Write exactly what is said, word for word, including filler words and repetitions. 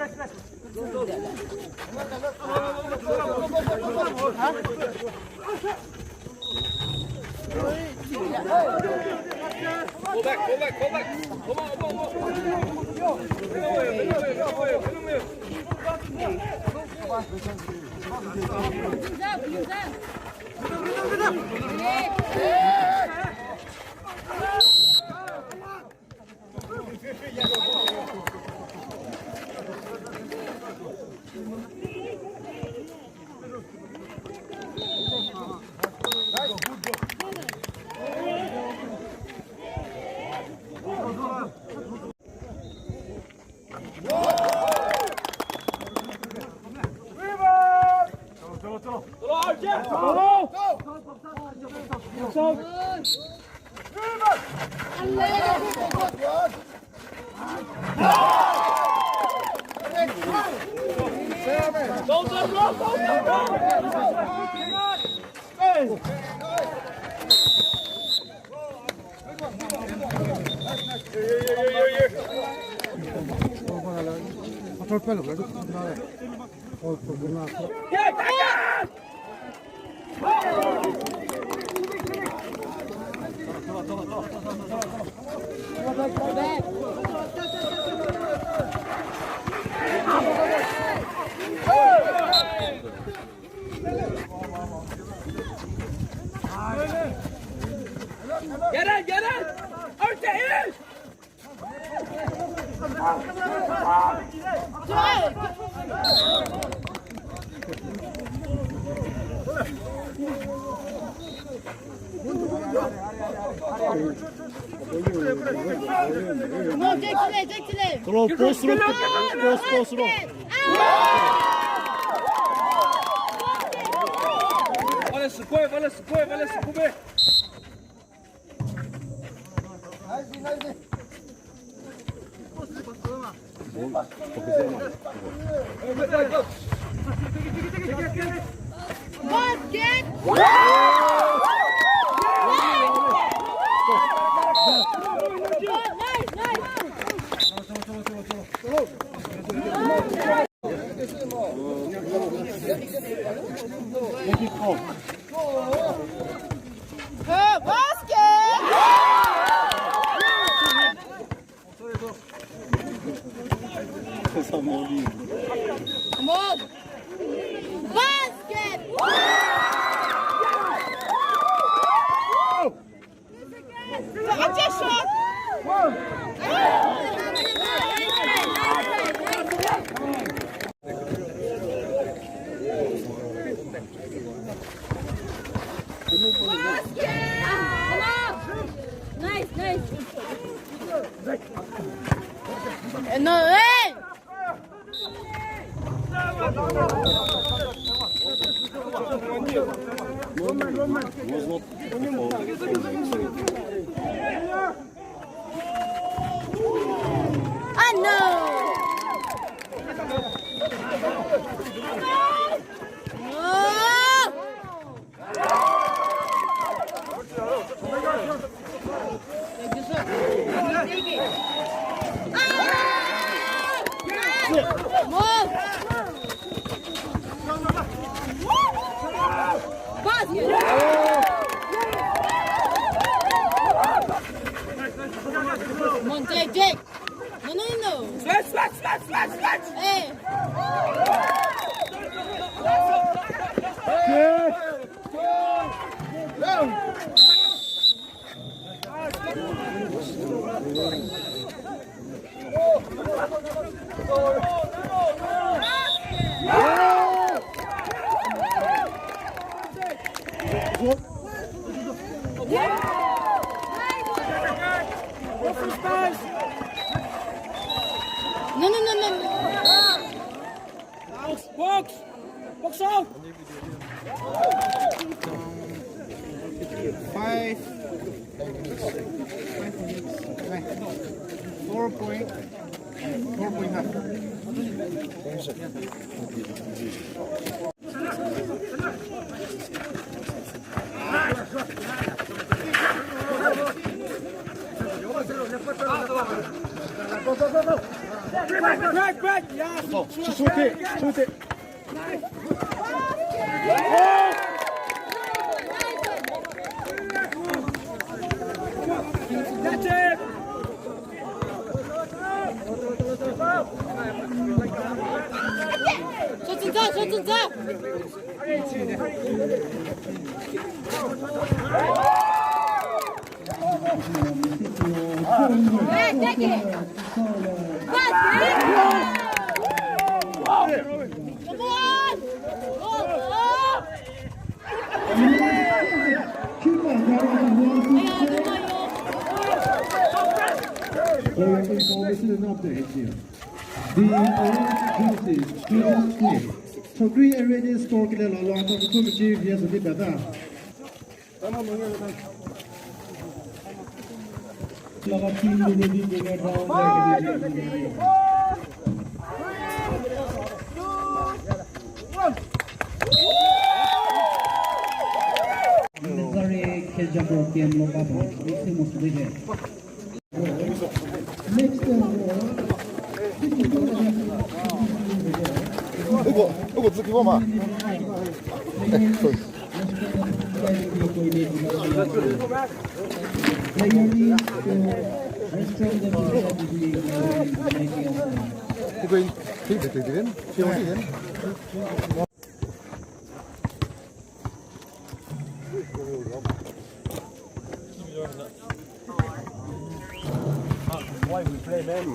Go back, go back, go back. Come on, come on, come on. Get it, get it! Out there! No, take today, take today. Throw, post, throw, post, post, throw. Vale, sukoi, vale, sukoi, vale, sukoi. Basket! Nice, nice! Hey, basket! Come on. Basket! Nice, nice. No, hey! Ah, no! Oh! Come on, Jake, Jake. No, no, no, no. Slash, slash, slash, slash, slash. Hey. No, no, no, no, no. Box, box, box out. Five, five minutes. Four point, four point five. Break, break. The orange jerseys, students play. Chokri area de score kile la lo ata kutu bichi via sudi bata. Next, uh, 如果，如果自己忘嘛。这个可以对对对，可以对对。Why we play man?